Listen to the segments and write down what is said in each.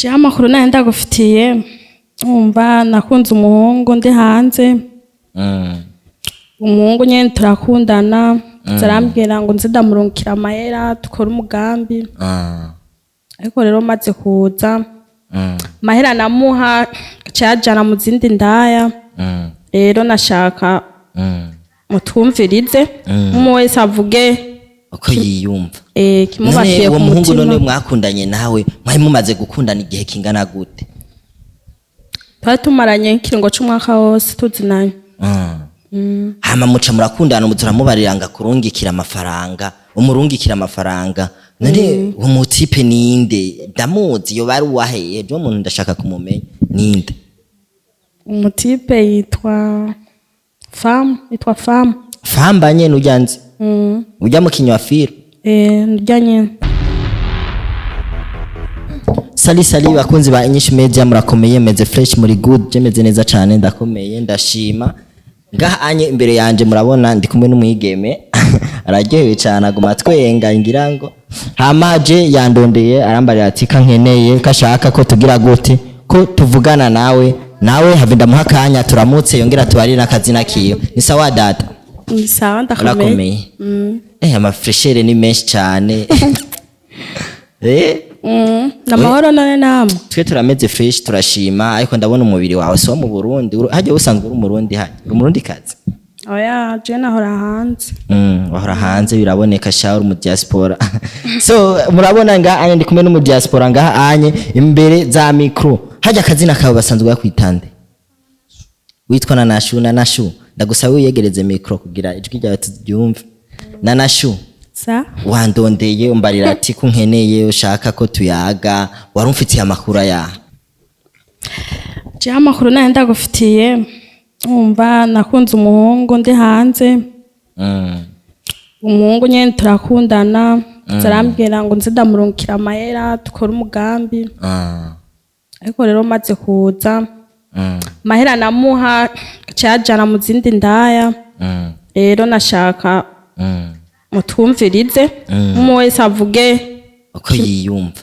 Jewe amakuru nayo ndagufitiye, wumva nakunze umuhungu ndi hanze. Umuhungu nyene turakundana, arambwira ngo nze ndamurungikira amahera dukore umugambi. Ariko rero maze kuza, amahera namuha aca ayajana mu zindi ndaya. Rero nashaka mutwumvirize, umwe wese avuge uko yiyumva. Kimubakiye None uwo ku muhungu, mutima. none mwakundanye nawe, mwari mumaze gukundana igihe kingana gute? Twari tumaranye ikiringo c'umwaka wose tuzinanye. Hama muca murakundana, muramubarira ngo akurungikira amafaranga, umurungikira amafaranga. None uwo mutipe ninde? Ndamuzi, yoba ari uwahe? Ejo muntu ndashaka kumumenya, ninde? Umutipe yitwa Famu, yitwa Famu. Famba nyene urya nzi? Urya mukinyi wa filo? Ndya nyene. Salut salut bakunzi ba Inyishu Media, murakomeye? Meze fresh, muri good? Je meze neza cane, ndakomeye, ndashima. Ngaha anye imbere yanje murabona ndi kumwe n'umwigeme, araryohewe cane, aguma twenga ngira ngo. Hama je yandondeye, arambarira ati ka nkeneye, kashaka ko tugira gute, ko tuvugana nawe. Nawe have ndamuha akanya turamutse, yongera tubarire n'akazina kiwe. Ni sawa data? Ni sawa, ndakomeye. Urakomeye? Amafreshere ni menshi cane. Namahoro, none namwe? Twe turameze fresh, turashima. Ariko ndabona umubiri wawe si wo mu Burundi. Harya usanzwe uri Umurundi? Harya uri Umurundi kazi? Oya, je nahora hanze. Wahora hanze, biraboneka sha, uri mu diaspora. So murabona nga anye ndi kumwe n'umu diaspora ngaha anye imbere za micro. Harya akazina kawe basanzwe bakwitande? Witwa Nanashu? Nanashu, ndagusaba wiyegereze micro kugira ijwi ryawe turyumve. Nanashu. Sa? Wandondeye, umbarira ati ko nkeneye, ushaka ko tuyaga. Wari umfitiye amakuru aya? Jewe amakuru nayo ndagufitiye, wumva nakunze umuhungu ndi hanze. Umuhungu nyene turakundana, arambwira ngo nze ndamurungikira amahera dukore umugambi. Ariko rero maze kuza, amahera namuha aca ayajana mu zindi ndaya. Rero nashaka mutwumvirize, umwe wese avuge uko yiyumva.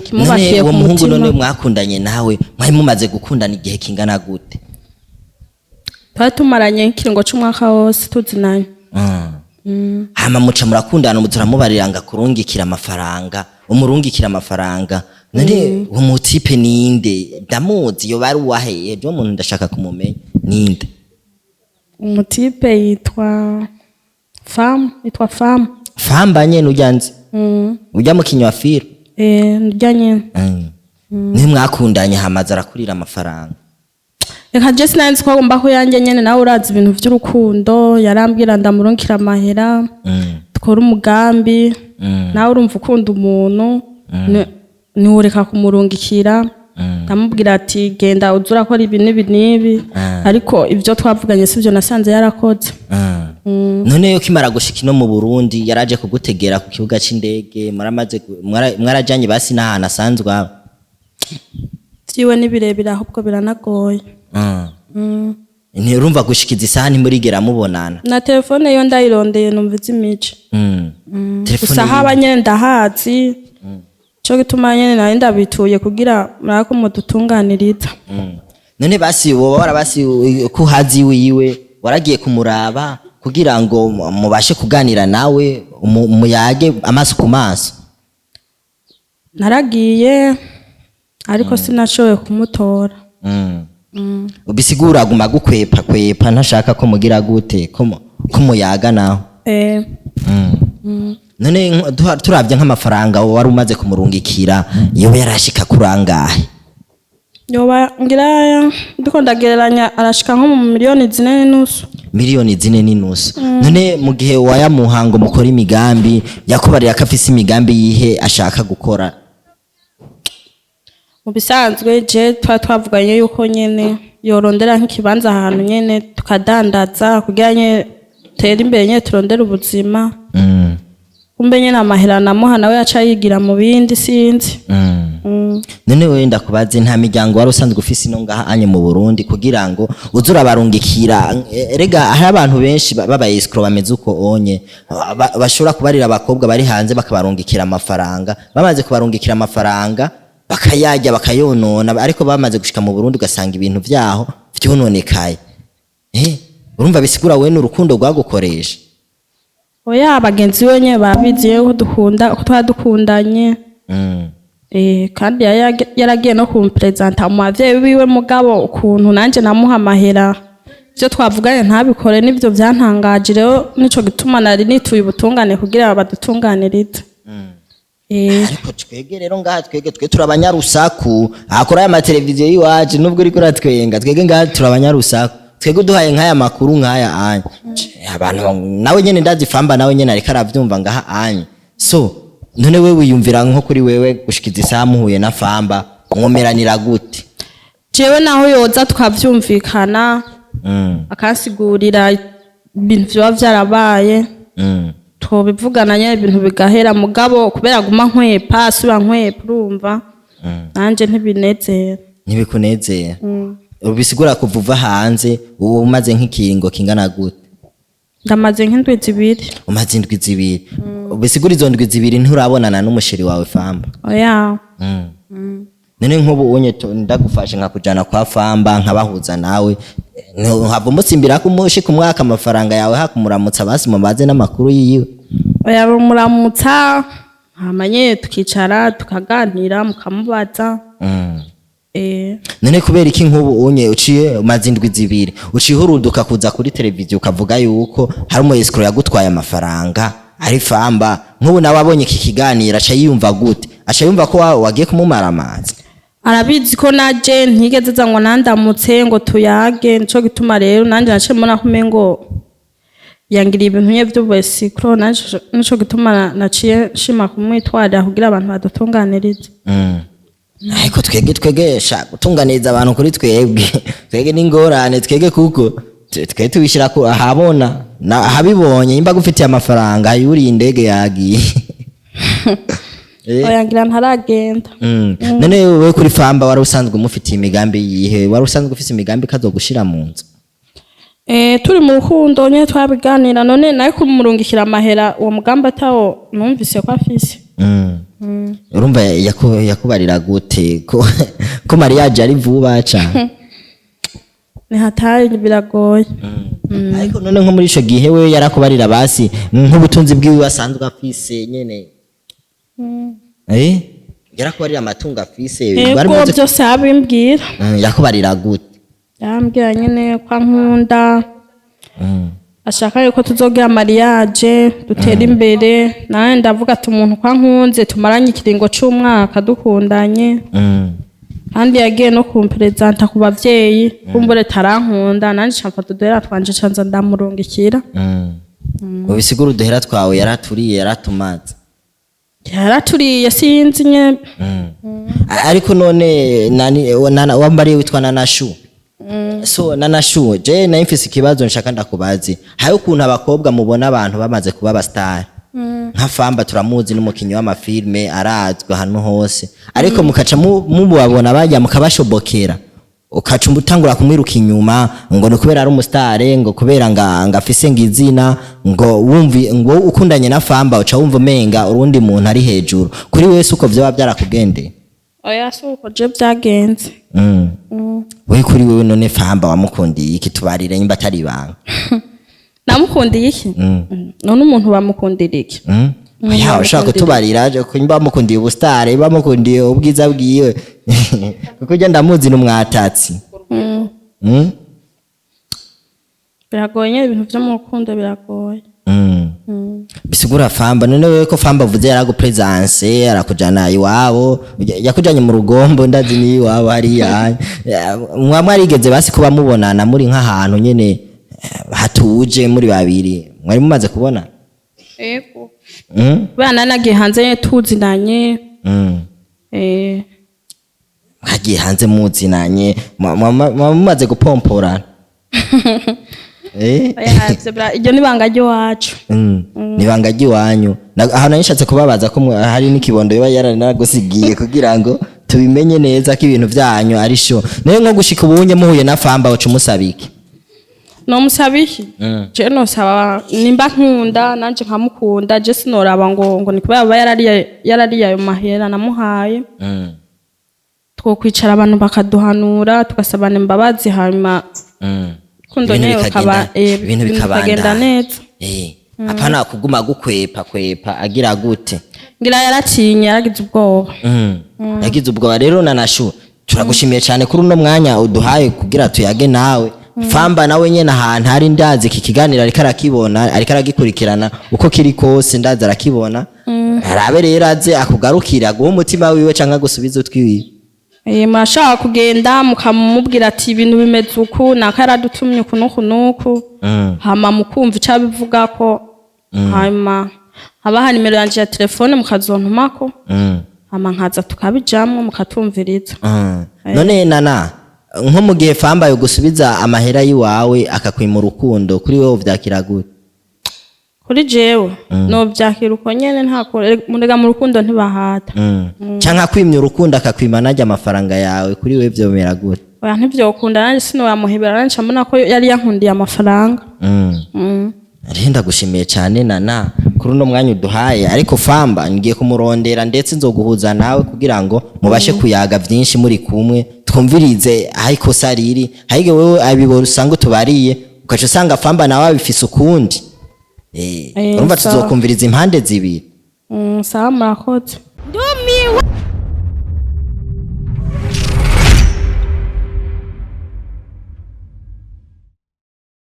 Kimubakiye None uwo ku muhungu, mutima. none mwakundanye nawe, mwari mumaze gukundana igihe kingana gute? Twari tumaranye ikiringo c'umwaka wose tuzinanye. Hama muca murakundana, muramubarira ngo akurungikira amafaranga, umurungikira amafaranga. None uwo mutipe ninde? Ndamuzi, yoba ari uwahe? Ejo muntu ndashaka kumumenya, ninde? Umutipe yitwa Famu, yitwa Famu. Famba nyene urya nzi? Urya mukinyi wa filo? Ndya nyene. Niwe mwakundanye, hamaze arakurira amafaranga? Reka, je sinari nzi ko agomba ko yanjye nyene. Nawe urazi ibintu vy'urukundo, yarambwira ndamurungikira amahera dukore umugambi. Nawe urumva ukunda umuntu, ntiworeka kumurungikira. Ndamubwira ati genda uze urakora ibi n'ibi n'ibi. Ariko ibyo twavuganye sibyo nasanze yarakoze. None yo kimara gushika ino mu Burundi, yaraje kugutegera ku kibuga c'indege? Mwaramaze mwarajanye basi n'ahantu asanzwe aba? Vyiwe ni birebire, ahubwo biranagoye. Ntirumva gushikiza isaha ntimurigera mubonana? Na telefone yo ndayirondeye numva izimije. Telefone Gusa haba nyene ndahazi, co gituma nyene nari ndabituye kugira murako mudutunganiriza. None basi woba warabasi ko uhazi wiwe, waragiye kumuraba kugira ngo mubashe kuganira nawe, muyage amaso ku maso? Naragiye, ariko sinashoboye kumutora. Bisigura aguma gukwepa kwepa, ntashaka ko mugira gute, ko muyaga naho? None turavye nk'amafaranga wari umaze kumurungikira, yoba yarashika kurangahe? Yoba ngira ndiko ndagereranya, arashika nko mu miliyoni 4.5. Miliyoni 4.5. None mu gihe wayamuha ngo mukore imigambi, yakubarira ko afise imigambi yihe ashaka gukora? Mu bisanzwe je twa twavuganye yuko nyene yorondera nk'ikibanza ahantu nyene tukadandaza kugira nyene tere imbere, nyene turondere ubuzima. Kumbe nyene amahera namuha nawe yaca yigira mu bindi, sinzi. None wewe ndakubaze, nta miryango wari usanzwe ufise ino ngaha anye mu Burundi kugira ngo uze urabarungikira? Erega hari abantu benshi baba escroc bameze uko onye, bashobora kubarira abakobwa bari hanze bakabarungikira amafaranga, bamaze kubarungikira amafaranga. bakayarya bakayonona, ariko bamaze gushika mu Burundi ugasanga ibintu vyaho vyononekaye. Urumva bisigura we n'urukundo rwagukoresha. Oya, bagenzi we nyene barabizi yuko dukunda, ko twari dukundanye. Kandi yari yaragiye no kumpresenta mu bavyeyi biwe, mugabo ukuntu nanje namuha amahera, ivyo twavuganye ntabikore, nivyo vyantangaje. Rero nico gituma nari nituye ubutungane kugira badutunganirize. Ariko twege rero ngaha, twege twe turi abanyarusaku akora aya mateleviziyo y'iwacu. Nubwo uriko uratwenga, twege ngaha turi abanyarusaku. Twege uduhaye nk'aya makuru nk'aya anya, abantu nawe nyene ndazi Famba nawe nyene ariko aravyumva ngaha anya. So none we wiyumvira nko kuri wewe gushikiza isaha muhuye na Famba, mwomeranira gute? Jewe naho yoza tukavyumvikana, akansigurira ibintu vyoba vyarabaye, twobivugana nyene ibintu bigahera. Mugabo kubera aguma nkwepa, asubira nkwepa, urumva nanje ntibinezera. Ntibikunezera. Bisigura kuva uva hanze ubu umaze nk'ikiringo kingana gute? Ndamaze nk'indwi 2. Umaze indwi 2. Bisigura izo ndwi 2 nturabonana n'umusheri wawe Famba? Oya. None nk'ubu unye ndagufashe nkakujana kwa Famba, nkabahuza nawe, nkava umusimbira ko umushika umwaka amafaranga yawe, hakumuramutsa basi mubaze n'amakuru yiwe? Oya, muramutsa hama nyene tukicara tukaganira, mukamubaza. None kubera iki nk'ubu unye uciye umaze indwi 2 uciye uruduka kuza kuri televiziyo ukavuga yuko hari umu escroc yagutwaye amafaranga ari Famba? Nk'ubu nawe abonye iki kiganiro aca yiyumva gute? Aca yumva ko wagiye kumumara amazi? Arabizi ko naje ntigeze aza ngo nandamutse ngo tuyage. Nico gituma rero nanje naciye mbona ko umengo yangiriye ibintu nye vy'ubu escroc. Nanje nico gituma naciye nshima kumwitwarira kugira abantu badutunganirize. Ariko twege sha gutunganiriza abantu kuri twebwe n'ingorane twege, kuko twe tubishyira ku ahabona na ahabibonye. Nimba gufitiye amafaranga yuriye indege yagiye. Oya, ngira ntaragenda. None wewe kuri Famba wari usanzwe umufitiye imigambi yihe? Wari usanzwe ufise imigambi kazogushira mu nzu? Turi mu rukundo nyene twabiganira. None nawe kumurungikira amahera, uwo mugambi atawo numvise ko afise. Urumva yakubarira gute ko mariage ari vuba cane? Ni hatari, biragoye. Ariko none nko muri ico gihe we yarakubarira basi nk'ubutunzi bwiwe asanzwe afise nyene? Yarakubarira amatungo afise? Ego. Wari muzi- Byose abimbwira. Yakubarira gute? Yarambwira nyene ko ankunda, ashaka yuko tuzogira mariage, dutera imbere. Nawe ndavuga ati umuntu ko ankunze, tumaranye ikiringo c'umwaka dukundanye, kandi yagiye no kumperezanta ku bavyeyi, kumbure tarankunda. Nanje camfata uduhera twanje canza ndamurungikira. Ubisigura uduhera twawe yaraturiye, yaratumaze? Yaraturiye, sinzi nyene. Ariko none nani wambariye witwa Nanashu? So Nanashu, je nari mfise ikibazo nshaka ndakubazi. Hari ukuntu abakobwa mubona abantu bamaze kuba abasitari nka Famba, turamuzi n'umukinyi w'amafilme, arazwi ahantu hose, ariko mukaca mubabona bajya mukabashobokera, ukaca utangura kumwiruka inyuma ngo ni kubera ari umusitare, ngo kubera nga afise ngo izina, ngo wumvi ngo ukundanye na Famba uca wumva umenga urundi muntu ari hejuru kuri wese. Uko vyoba byarakugendeye? Oya, si uko je byagenze. We kuri wewe none Famba wamukundiye iki? Tubarire nimba atari ibanga. Namukundiye iki? None umuntu bamukundira iki? Oya, ushaka bamukundira. Kutubarira aje ko nimba bamukundiye ubusitare, bamukundiye ubwiza bwiwe, kuko ujya ndamuzi ni umwatatsi. Biragoye nyene, ibintu vyo mu rukundo biragoye. Bisigura Famba, none wewe ko Famba avuze yaragupresence, arakujana iwabo, yakujanye mu rugombo, ndazi ni iwabo hariya. Mwa mwarigeze basi kuba mubonana muri nk'ahantu nyene hatuje muri babiri, mwari mumaze kubona? Ego. Kubera nari nagiye hanze nyene tuzinanye. Mwagiye hanze muzinanye, mumaze gupomporana? Oya, iryo ni ibanga ry'iwacu. Nibanga ry'iwanyu. Aho nari nshatse kubabaza ko hari n'ikibondo yoba yaranagusigiye kugira ngo tubimenye neza ko ibintu vyanyu ari sho. Nayo nko gushika ubunye muhuye na Famba uca umusaba iki? Nomusaba iki? Je nosaba nimba nkunda nanje nkamukunda, je sinoraba ngo ni kubera aba yarariye ayo mahera namuhaye. Twokwicara abantu bakaduhanura, tugasabana imbabazi, hanyuma urukundo Ibintu nyene bikagenda, rukaba ibintu bikagenda bikabandanya. neza. Apana kuguma gukwepa kwepa agira gute? Ngira yaratinye, yaragize ubwoba. Yagize ubwoba. Rero Nanashu, turagushimiye cyane kuri uno mwanya uduhaye kugira tuyage nawe. Famba nawe nyene ahantu hari, ndazi iki kiganiro ariko arakibona, ariko aragikurikirana uko kiri kose, ndazi arakibona. Arabe rero aze akugarukira, aguhe umutima wiwe canke agusubize utwiwiwe. Murashaka kugenda mukamubwira ati ibintu bimeze uku, naka yaradutumye uku n'uku n'uku, hama mukumva ico abivugako, hanyuma habaha nimero yanje ya telefone mukazontumako, hama nkaza tukabijamwo mukatumviriza. None Nana, nko mu gihe Famba yogusubiza amahera yiwawe akakwima urukundo, kuri wewe vyakira gute? Kuri jewe novyakira uko nyene, nta murega mu rukundo ntibahata. Canke akwimye urukundo akakwima narya amafaranga yawe, kuri wewe vyomera gute? Oya, ntivyokunda, nanje sinoyamuhebera, nanje mbona ko yari yankundiye amafaranga. Rero ndagushimiye cyane Nana kuri uno mwanya uduhaye, ariko Famba ngiye kumurondera, ndetse nzoguhuza nawe kugira ngo mubashe kuyaga byinshi muri kumwe, twumvirize aho ikosa riri. Ahige wewe abibora usanga utubariye, ugaca usanga Famba nawe abifise ukundi. Urumva Sawa. tuzokumviriza impande zibiri. Sawa, murakoze. Ndumiwe.